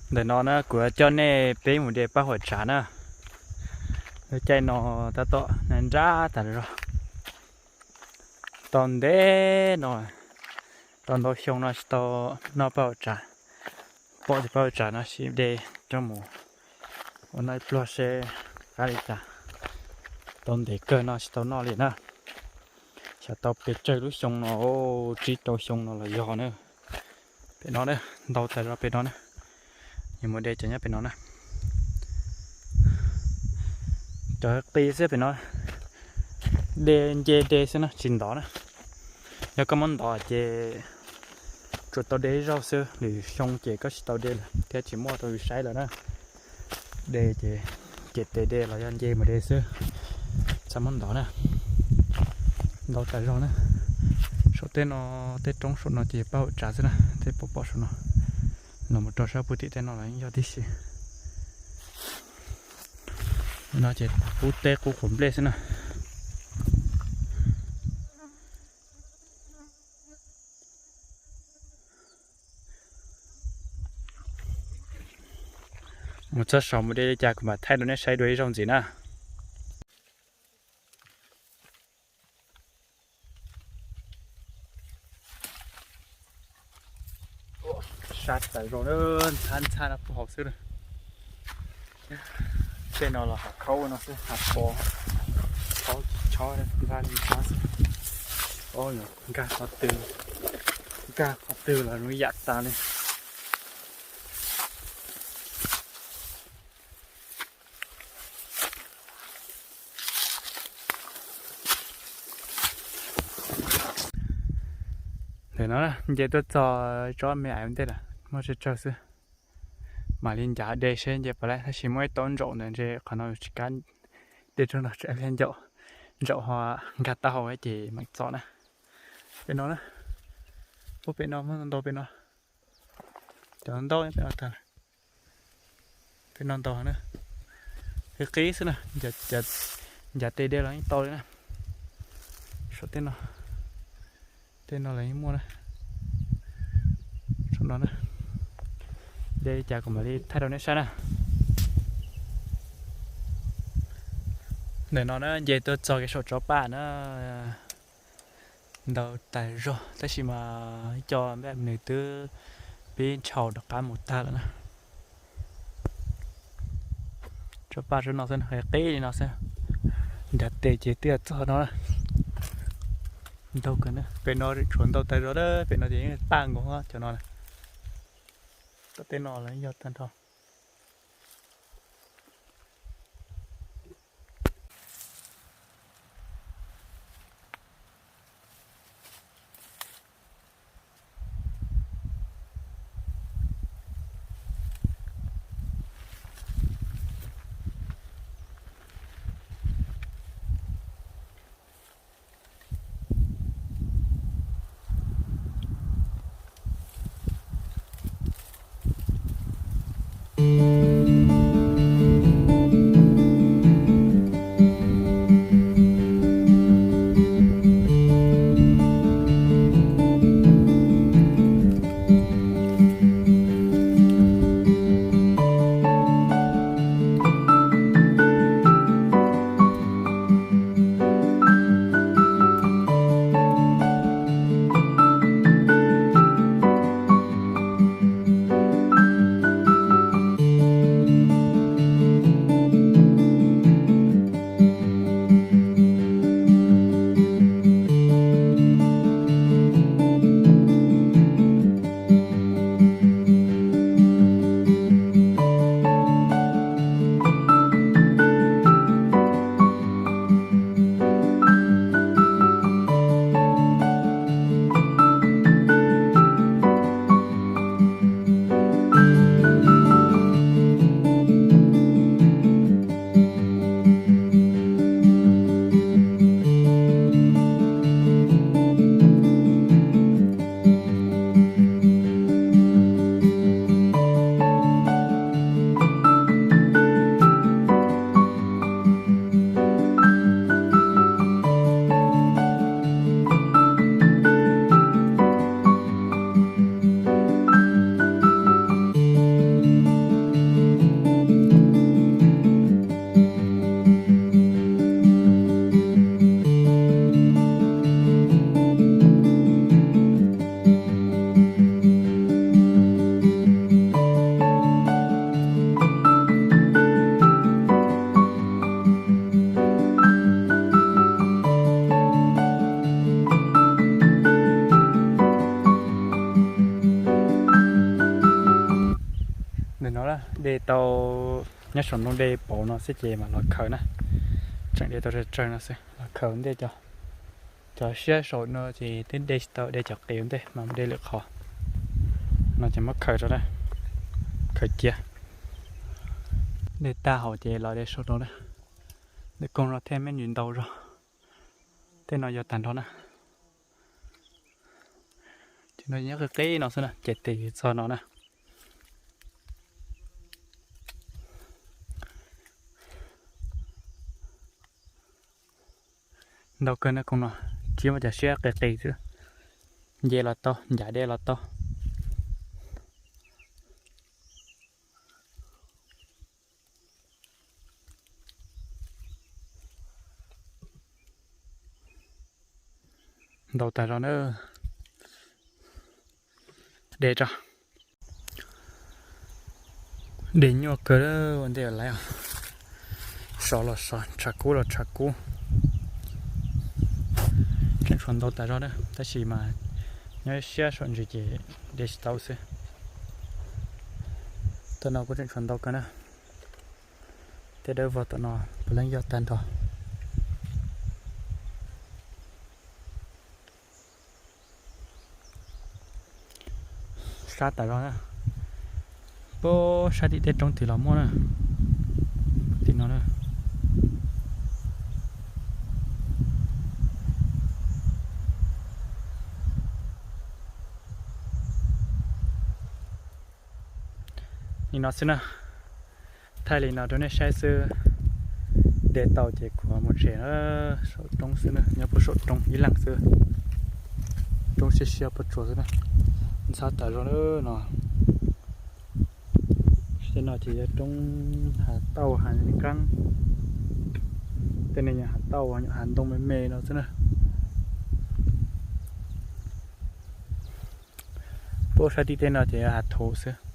Ntawm no na kuv coj nej peb mus de paj huam tsav na. Lub caij no tab tom nrab tas zog. Tau ntev no, tau ntau xyoo no tsis tau noj paj huam tsav. Pom tias paj huam tsav no sim de coj mus ua noj ib pluag seb qab li cas. Tau ntev kawg no tsis tau noj li na. Xyov tau pes tsawg lub xyoo no, tsib rau xyoo no los yog na. Pem no na, ntau tas zog pem no na. Yuav mus de cov nyob pem no na. Cov qis xwb pem no, de nce de xwb na, tsis ntov na. Yog koj muab ntov ces tsuas tau de ib zaug xwb, lwm xyoo ces koj tsis tau de lawm thiab tsis muaj rau yus saib lawm na. De ces, ces tes de los yog nce mus de xwb, txhob muab ntov na. Ntau tas zog na. Saum tej no, tej roob saum no ces paj huam tsav xwb na, tej pom pom saum no. Los mus rau sab puag tim tej no los yeej yog tib si. No ces qub teb qub qhuav nplej xwb na. Mus txog saum mus de li cas kuv mam thaij rau nej saib dua ib zaug ntxiv na. Sab tas zog, ntxhab ntxhab no puag hauv xwb. Tej no los hav khaub no xwb, hav pos, khaub tsis chob, ntxhab li ntxhab xwb. Nkag qhov twg, nkag qhov twg los zoo yam tas li. Ntawm no nce tuaj txog tsob me aiv ua ntej lawm, muaj tsawg tsawg xwb. Mam li ncav de seb nce puas laib, tab sis muaj ib tsob ntsaum ntawd ntshe qhov no tsis kam de tso no, tseem ntsaum, ntsaum ho nkag taub hau ces mam txog na. Pem no na, puag pem no muaj ntau pem no, cov ntau pem no tag. Pem no ntau na, qib qib xwb na, ncav tes de los yeej tau li na. Saum tej no, tej no los yeej muaj na. Saum no na, de li cas kuv mam li thaij rau nej saib na. Ntawm no na nce tuaj txog kev saum tsob paj na. Ntau tas zog tab sis mas ib co npaj nws twb pib ntshaus rov qab mus tag lawm na. Tsob paj tsob no xwb, qib li no xwb, ncav tes ces twb txog no na. Ntau kawg na, pem no tshuav ntau tas zog, pem no ces yeej paj nkaus cov no na. Tom tej no los yog tag nrho. No dej tau, nyob saum ntoo dej pauv no xwb ces mam los khaws na. Tseem de tau tsawg tsawg no xwb los khaws ntej cov. Cov siab saum no ces twb de tsis tau, de cov qis ua ntej mas de lwm qhov. No ces muab khaws rau na, khaws cia. De tag hauv ces los de saum no na. Lawv koog no thiaj me ntsis ntau zog. Tej no yog tag nrho na. Ces no nyob qis qis no xwb na, ces tes txog no na. Ntau kawg na koog no, tsis muaj cov siab qis qis xwb. Nce los tau, ncav dej los tau. Ntau tag zog na. De tso. De nyuaj kawg ua ntej lawm. Sov los sov, tshav kub los tshav kub. Tseem tshuav ntau tas zog na, tab sis mas nyob siab saum ntsis ces de tsis tau xwb. Tom no kuj tseem tshuav ntau kawg na. Tej dawb vog tom no puav leej yog tag nrho. Sab tas zog na. Puag sab tim tej roob tim los muaj na. Tim no na. Nim no xwb na, thaij li no rau nej saib xwb. De tau ces kuv mus tsev na. Saum roob xwb na, nyob puag saum roob ib leeg xwb. Roob siab siab puag tsuas xwb na. Ntxhab tas zog na no. Tej no ces yog roob hav tauj hav nqeeb. Tej no yog hav tauj, hav ntoo me me no xwb na. Puag sab tim tej no ces yog hav thuv xwb.